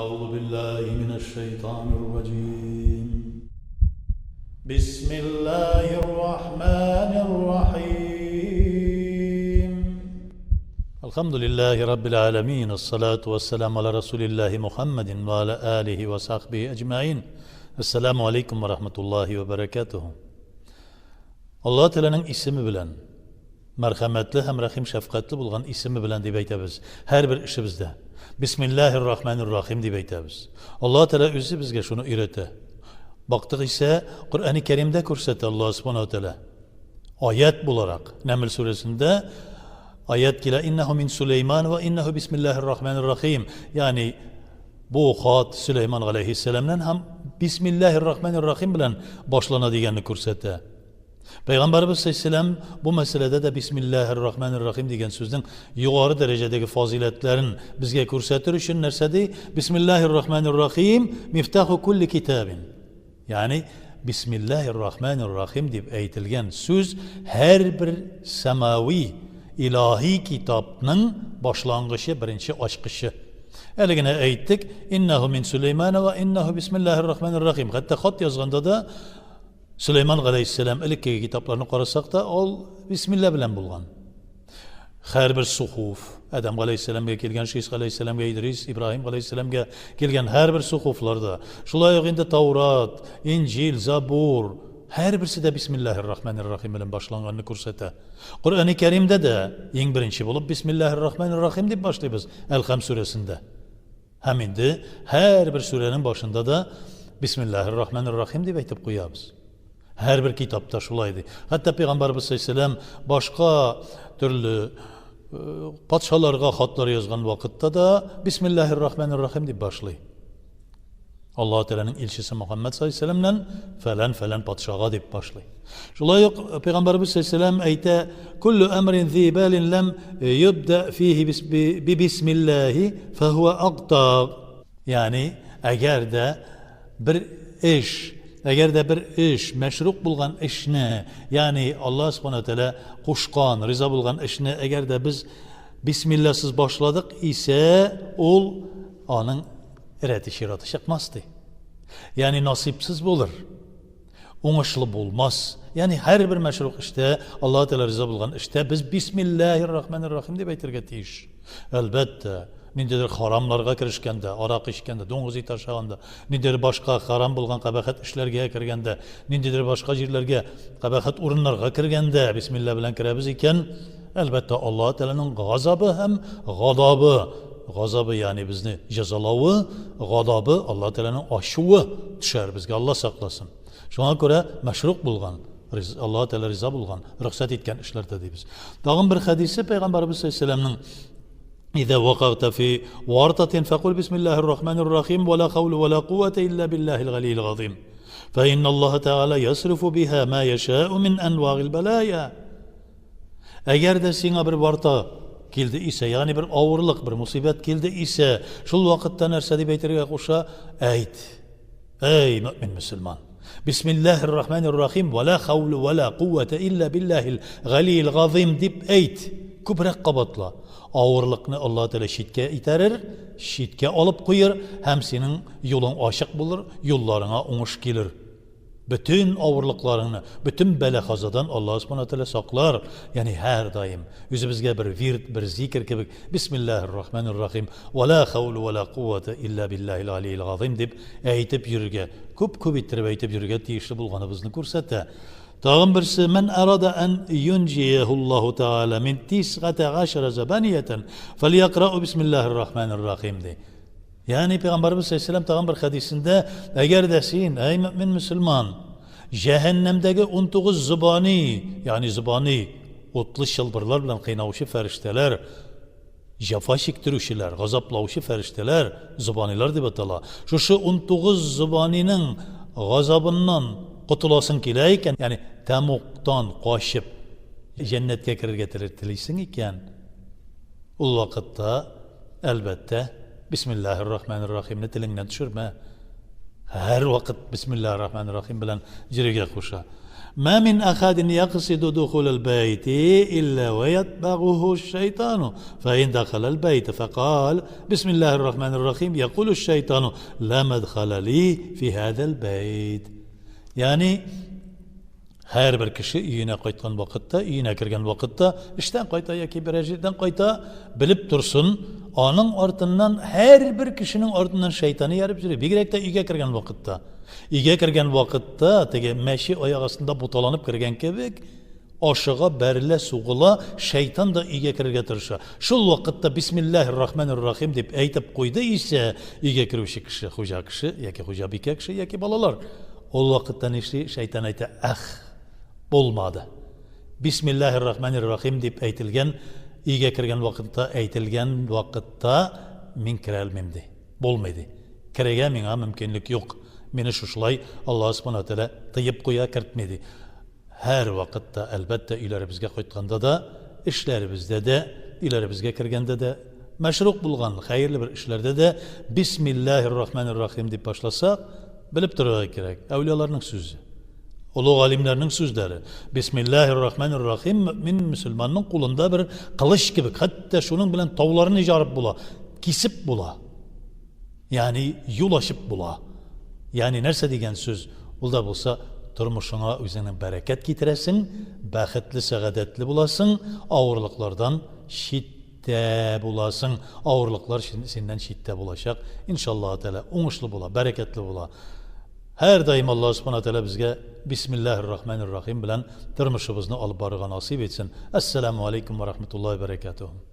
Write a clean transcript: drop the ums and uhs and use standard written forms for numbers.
أعوذ بالله من الشيطان الرجيم بسم الله الرحمن الرحيم الحمد لله رب العالمين الصلاة والسلام على رسول الله محمد وعلى آله وصحبه أجمعين السلام عليكم ورحمة الله وبركاته Алла Тәгаләнең исеме белән, мәрхәмәтле һәм рәхим шәфкатьле булган исеме белән дип әйтәбез һәрбер эшебездә. Бисмиллаһир рахманир рахим дип әйтәбез. Алла Тәгалә үзе безгә шуны өйрәтә. Бактык исә, Коръәни Кәримдә күрсәтә Алла Субханаһу Тәгалә. Аят буларак, Нәмл сүрәсендә аят килә, Иннаху мин Сулейман ва иннаху бисмиллаһир рахманир рахим. Ягъни бу хат Сөләйман галәйһиссәламнән һәм Бисмиллаһир рахманир рахим белән башлана дигәнне күрсәтә. Пәйгамбәребез саллаллаһу бу мәсьәләдә дә Бисмиллаһир рахманир рахим дигән сүзнең югары дәрәҗәдәге фазыйләтләрен безгә күрсәтер өчен нәрсә ди? Бисмиллаһир рахманир рахим мифтаху кулли китабин. Ягъни Бисмиллаһир рахманир рахим дип әйтелгән сүз һәрбер самави, илаһи китапның башлангычы, беренче ачкычы. Әле генә әйттек, иннаху мин Сулеймана ва иннаху бисмиллаһир рахманир рахим. Хәтта хат язганда да Сөләйман галәйһиссәлам элеккеге китапларны карасак та, ул бисмилла белән булган. Һәрбер сухуф, Адәм галәйһиссәламгә килгән, Шис галәйһиссәламгә, Идрис, Ибраһим галәйһиссәламгә килгән һәрбер сухуфларда, шулай ук инде Таурат, Инҗил, Забур, һәрберсе дә бисмиллаһир рахманир рахим белән башланганны күрсәтә. Коръәни Кәримдә дә иң беренче булып бисмиллаһир рахманир рахим дип башлыйбыз Әл-Хәм сүрәсендә. Һәм инде һәрбер сүрәнең башында да Бисмиллаһир рахманир рахим дип әйтеп куябыз. Һәрбер китапта шулай ди. Хәтта пәйгамбәрбез саллаллаһу башка төрле э, патшаларга хатлар язган вакытта да Бисмиллаһир рахманир рахим дип башлый. Аллаһ Тәгаләнең илчесе Мөхәммәд саллаллаһу алейһи вәсәлләмнән фәлән фәлән патшага дип башлый. Шулай ук э, пәйгамбәрбез саллаллаһу алейһи вәсәлләм әйтә: "Куллу әмрин зи балин лам юбда фихи би бисмиллаһи фахуа агтар." Ягъни, әгәр дә бер эш, әгәр дә бер эш мәшрук булган эшне, ягъни Аллаһ субхана тәгалә кушкан, риза булган эшне әгәр дә без бисмилласыз башладык исә, ул аның Рәте чираты чыкмас ди. Ягъни насыйпсыз булыр. Уңышлы булмас. Ягъни һәрбер мәшрук эштә, Аллаһ Тәгалә риза булган эштә без бисмиллаһир рахманир рахим дип әйтергә тиеш. Әлбәттә, ниндидер харамнарга керешкәндә, аракы эчкәндә, дуңгыз ите ашаганда, ниндидер башка харам булган кабахәт эшләргә кергәндә, ниндидер башка җирләргә, кабахәт урыннарга кергәндә бисмилла белән керәбез икән, Әлбәттә, Аллаһ Тәгаләнең газабы һәм гадабы, газабы ягъни безне җәзалавы, гадабы Аллаһ Тәгаләнең ачуы төшәр безгә, Алла сакласын. Шуңа күрә мәшрук булган, Аллаһ Тәгалә риза булган, рөхсәт иткән эшләрдә дибез. Тагын бер хәдисе Пәйгамбәребез саллаллаһу алейһи إذا وقعت في ورطة فقل بسم الله الرحمن الرحيم ولا حول ولا قوة إلا بالله العلي العظيم فإن الله تعالى يصرف بها ما يشاء من أنواع البلايا Әгәр дә сиңа бер варта килде исә, ягъни бер авырлык, бер мусыйбәт килде исә, шул вакытта нәрсә дип әйтергә куша? Әйт. Әй, мөмин мөселман. Бисмиллаһир рахманир рахим ва ла хауля ва ла куввата илля биллаһил галиил газыйм дип әйт. Күбрәк кабатла. Авырлыкны Аллаһ Тәгалә читкә итәрер, читкә алып куер һәм синең юлың ачык булыр, юлларыңа уңыш килер. Бөтен авырлыкларыңны, бөтен бәла-казадан Аллаһ Субхана Тәгалә саклар. Ягъни һәрдаим үзебезгә бер вирд, бер зикер кебек Бисмиллаһир Рахманир Рахим, ва ла хауля ва ла куввата илля биллаһил алиил газыйм дип әйтеп йөрергә, күп-күп иттереп әйтеп йөрергә тиешле булганыбызны күрсәтә. Тагын берсе, Ман арада ан юнҗияһуллаһу Тәгалә мин тисгата гашара забаниятан фальякрау бисмиллаһир Рахманир Рахим ди. Ягъни Пәйгамбәребез саллаллаһу тагын бер хәдисендә, әгәр дә син, әй мөмин мөселман, җәһәннәмдәге 19 зобани, ягъни зобани утлы чылбырлар белән кыйнаучы фәрештәләр, җәфа чиктерүчеләр, газаплаучы фәрештәләр, зобанилар дип атала. Шушы 19 зобаниның газабыннан котыласың килә икән, ягъни тәмугтан качып җәннәткә керергә телисең икән, ул вакытта Әлбәттә, Бисмиллаһир рахманир рахимны телеңнән төшермә. Һәрвакыт Бисмиллаһир рахманир рахим белән йөрергә куша. Ма мин ахадин яксиду духулал бәйти илля ва ятбагуху шайтану. Фа ин дахалал бәйта факал бисмиллахир рахманир рахим якулу шайтану ла мадхала ли фи хадал бәйт. Ягъни һәрбер кеше өенә кайткан вакытта, өенә кергән вакытта, эштән кайта яки берәр җирдән кайта, белеп торсын, аның артыннан һәрбер кешенең артыннан шайтан ияреп йөри, бигрәк тә өйгә кергән вакытта. Өйгә кергән вакытта теге мәче аяк астында буталанып кергән кебек, ашыга, бәрелә, сугыла, шайтан да өйгә керергә тырыша. Шул вакытта Бисмиллаһир рахманир рахим дип әйтеп куйды исә, өйгә керүче кеше, хуҗа кеше яки хуҗабикә кеше яки балалар. Ул вакытта нишли? Шайтан әйтә, Эх, булмады. Бисмиллаһир рахманир рахим дип әйтелгән, өйгә кергән вакытта әйтелгән вакытта мин керә алмыйм ди. Булмый ди. Керергә миңа мөмкинлек юк. Мине шушылай Аллаһ Субхана Тәгалә тыеп куя, кертми ди. Һәр вакытта, әлбәттә, өйләребезгә кайтканда да, эшләребездә дә, өйләребезгә кергәндә дә, мәшрук булган хәерле бер эшләрдә дә Бисмиллаһир рахманир рахим дип башласак, белеп торырга кирәк, әүлияларның сүзе. Олуг галимнәрнең сүзләре. Бисмиллаһир рахманир рахим мөэмин мөселманның кулында бер кылыч кебек, хәтта шуның белән тауларны жарып була, кисеп була. Ягъни юл ачып була. Ягъни нәрсә дигән сүз? Ул да булса тормышыңа үзеңнең бәрәкәт китерәсең, бәхетле, сәгадәтле буласың, авырлыклардан читтә буласың, авырлыклар синнән читтә булачак. Иншаллаһ Тәгалә уңышлы була, бәрәкәтле була. Һәрдаим Аллаһ Субхана Тәгалә безгә Бисмиллаһир Рахманир Рахим белән тормышыбызны алып барырга насыйп итсен. Әссәламү алейкум ва рахматуллаһи ва бәрәкәтүһ.